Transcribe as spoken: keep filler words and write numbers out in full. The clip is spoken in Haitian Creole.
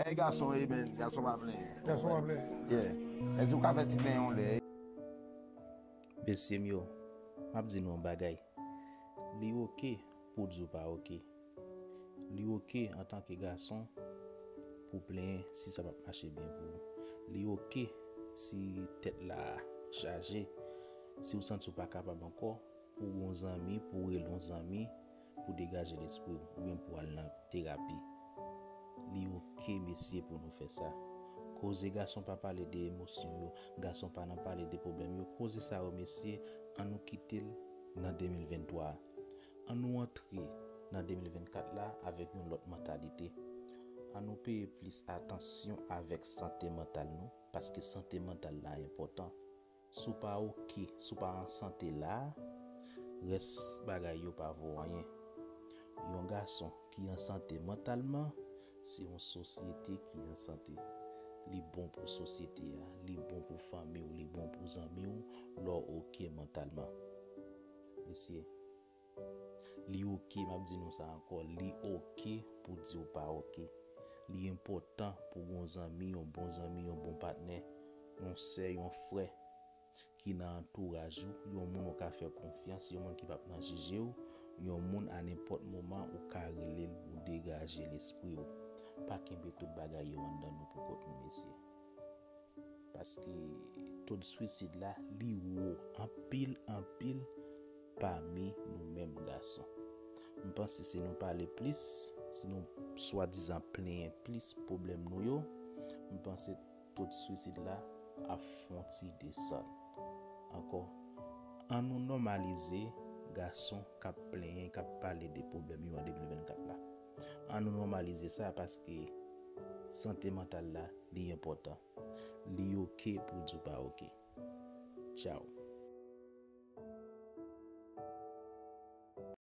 Ey, gason, ey, men, gason pa plenyen. Gason pa plenyen. Yeah. Èske w ka fè ti plenyen yon lè? Mesye m yo, m ap di nou yon bagay. Li oke pou w di w pa oke. Li oke antanke gason pou w plenyen si sa p ap mache byen pou ou. Li oke si tèt la chaje, si w santi w pa kapab ankò, pou w gen yon zanmi, pou w rele yon zanmi, pou degaje lespri w, oubyen pou w al nan terapi. Li oke, mesye, pou nou fè sa. Koze gason pa pale de emosyon yo, gason pa nan pale de pwoblèm yo. Koze sa yo, mesye, an nou kite l nan de mil venntwa a. An nou antre nan de mil vennkat la avèk yon lòt mantalite. An nou peye plis atansyon avèk sante mantal nou, paske sante mantal la enpòtan. Si w pa oke, si w pa an sante la, rès bagay yo pa vo anyen. Yon gason ki an sante mantalman, se yon sosyete ki an sante. Li bon pou sosyete a, li bon pou fanmi w, li bon pou zanmi w, lè w oke mantalman. Mesye, li oke, m ap di nou sa ankò, li oke pou di w pa oke. Li enpòtan pou w gen yon zanmi, yon bon zanmi, yon bon patnè, yon sè, yon frè ki nan antouraj ou, yon moun ou ka fè konfyans, yon moun ki p ap nan jije w, yon moun a nenpòt moman ou ka rele l pou degaje lespri w. Pa kenbe tout bagay yo anndan nou pou kont nou, mesye. Paske to de swisid la, li wo anpil, anpil pami nou menm gason. M panse si nou pale plis, si nou swadizan plenyen plis pwoblèm nou yo, m panse to de swisid la ap fon ti desann. Ankò, an nou nòmalize gason k ap plenyen, k ap pale de pwoblèm yo an de mil vennkat la. An nou nòmalize sa paske sante mantal la, li enpòtan. Li oke pou w di w pa oke. Tchaw.